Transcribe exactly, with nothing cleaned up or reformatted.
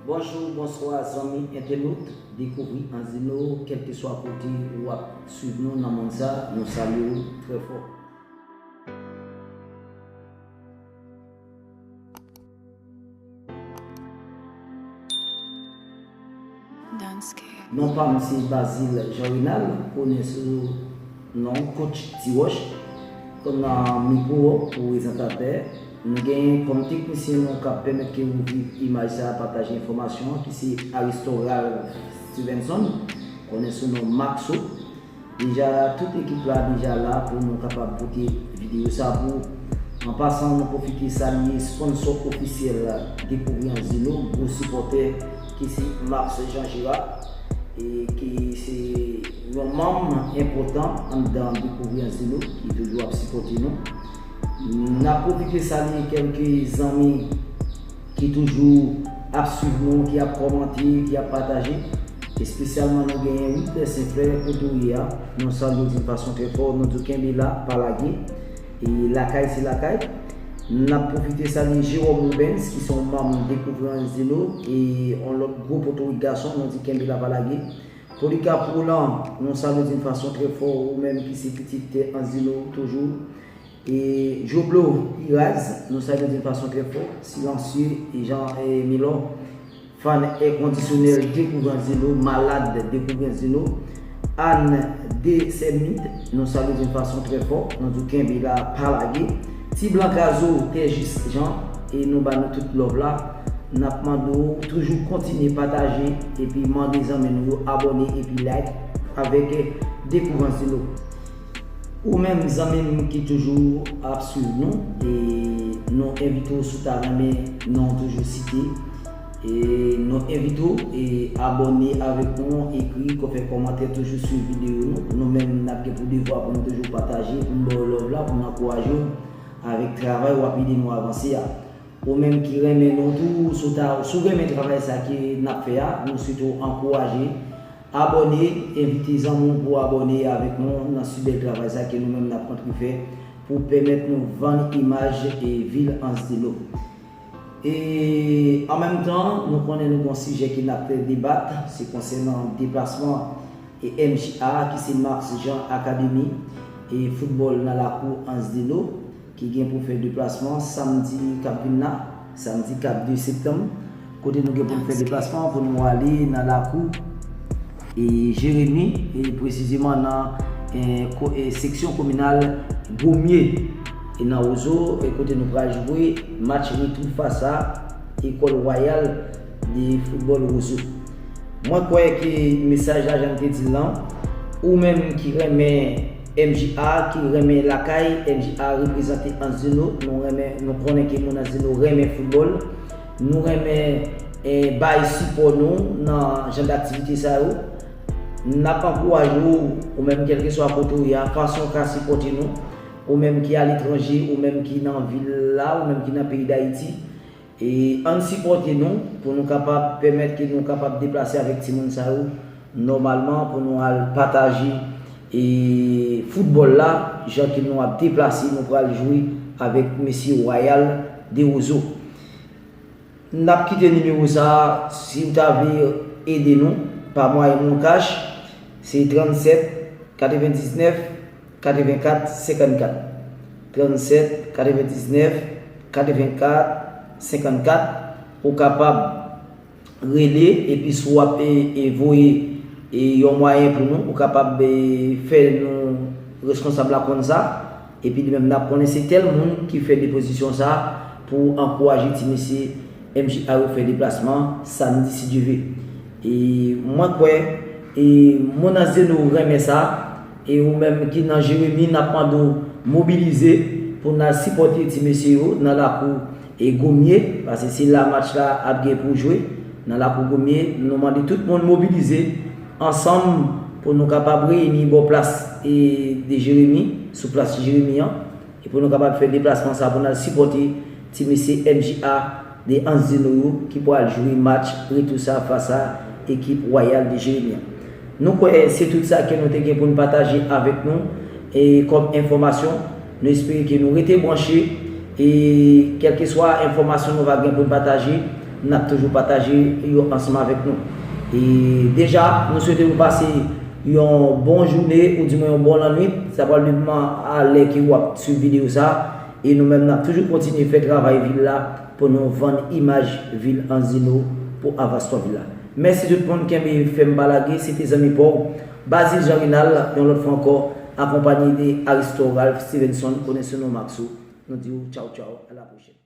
Bonjou, bonswa zanmi entènot Dekouvri Anzino, kèlkeswa kote ou ap swiv nou nan mond sa, nou salye w trè fò. Non pa m se Bazil Jean Renald, konnen sou non Coach Ti Wòch, kòm nan mikwo pou prezantatè. Nou genyen kòm teknisyen nou k ap pèmèt ke ou viv imaj sa, pataje enfòmasyon an, ki se Aristo Ralph Stevenson, konnen sou non Maxo. Deja, tout ekip la deja la pou nou kapab pote videyo sa pou ou. An pasan, nou pwofite salye sponsò ofisyèl Dekouvri Anzino, gwo sipòtè ki se Max Jean Gérard, e ki se yon manm enpòtan anndan Dekouvri Anzino ki toujou ap sipòte nou. N ap pwofite salye kèlke zanmi ki toujou ap swiv nou, ki ap kòmante, ki ap pataje. Espesyalman, nou genyen Wilder Senfè, kote w ye a. Nou salye w yon fason trè fò. Nou di w kenbe la, pa lage. E lakay se lakay. N ap pwofite salye Jérôme Rubens, ki se yon manm Dekouvri Anzino, e yon lòt gwo potorik gason, nou di kenbe la, pa lage. Polycarpe Roland, nou salye w yon fason trè fò, ou menm ki se pitit Anzino toujou. E Joblo Iraz, nou salye w yon fason trè fò, Silansye e Jan e Milò, fan èkondisyonèl Dekouvri Anzino, malad Dekouvri Anzino, Ann Desèmit, nou salye w yon fason trè fò, nou di w kenbe la, pa lage. Ti Blan Kazo, Tèjis Jan, e nou ba nou tout love la. N ap mande w toujou kontinye pataje epi mande zanmi nou yo abòne epi like avèk Dekouvri Anzino. Ou menm zanmi m ki toujou ap swiv nou, e nou envite w si w ta renmen non w toujou site, e nou envite w e abòne avèk nou, ekri, fè kòmantè, toujou swiv videyo nou. Nou menm n ap gen pou devwa pou nou toujou pataje, pou n ba w love la, pou n ankouraje w avèk travay w ap ede nou avanse a. Ou menm ki renmen nou tou, si w ta, si w renmen travay sa ke n ap fè a, nou swete w ankouraje, abòne, envite zanmi w pou abòne avèk nou nan si bèl travay sa ke nou menm n ap antre fè pou pèmèt nou vann imaj e vil Anzino. E an menm tan, nou konnen nou gen yon sijè ke n ap fè debat, se konsènan deplasman e M J A, ki se Max Jean Academy, e foutbòl nan lakou Anzino, ki gen pou fè deplasman samdi k ap vin la, samdi kat de septanm, kote nou gen pou n fè deplasman pou nou ale nan lakou e Jeremi, e presizeman nan e, ko- e, seksyon kominal Gomye, e nan Wozo, e kote nou pral jwe match retou fas a Ecole Royale de football Wozo. Mwen kwè ke mesaj la, jan m te di l lan, ou menm ki renmen M J A, ki renmen lakay, M J A reprezante Anzino, nou renmen, nou konnen ke moun Anzino renmen foutbòl, nou renmen e, bay sipò nou nan jan d aktivite sa yo. N ap ankouraje w, ou menm kèlkeswa kote w ye a, fason w ka sipòte nou, ou menm ki aletranje, ou menm ki nan vil la, ou menm ki nan peyi Dayiti. E ann sipòte nou pou nou kapab pèmèt ke nou kapab deplase avèk timoun sa yo nòmalman pou nou al pataje e foutbòl la, jan ke nou ap deplase, nou pral jwe avèk mesye Royal de Wozo. N ap kite nimewo sa a, si w ta vle ede nou pa mwayen MonCash, se trannsèt katrevendiznèf katrevenkat senkannkat. Trannsèt katrevendiznèf katrevenkat senkannkat. Ou kapab rele, epi si w ap e, e voye e yon mwayen pou nou, ou kapab e, fè nou reskonsab la konn sa. Epi li menm n ap konnen se tèl moun ki fè depozisyon sa pou ankouraje ti mesye M J A yo fè deplasman samdi si Dye vle. E mwen kwè e moun Anzino renmen sa. E ou menm ki nan Jeremi, n ap mande w mobilize pou n al sipòte ti mesye yo nan lakou e Gomye, paske se la match la ap gen pou jwe nan lakou Gomye. Nou mande tout moun mobilize ansanm pou nou kapab reyini bò plas e de Jeremi, sou plas Jeremi an, e pou nou kapab fè deplasman sa pou n al sipòte ti mesye M J A de Anzino yo ki pral jwe match retou sa fas a ekip Royal de Jeremi an. Nou kwè se tout sa ke nou te gen pou n pataje avèk nou e kòm enfòmasyon. Nou espere ke nou rete branche e kèlkeswa enfòmasyon nou va gen pou n pataje, N ap toujou pataje yo ansanm avèk nou. E deja, nou swete nou pase yon bon jounen oudimwen yon bon lannwit. Sa pral depann a lè ke w ap swiv videyo sa. E nou menm, n ap toujou kontinye fè travay vil la pou nou vann imaj vil Anzino pou avasman vil la. Mèsi tout moun, kenbe fèm pa lage. Se te zanmi pa w, Bazil Jean Rinald, yon lòt fwa ankò, akonpanye de Aristo Ralph Stevenson, konnen sou non Maxo. Nou di w tchaw tchaw, a la pwochèn.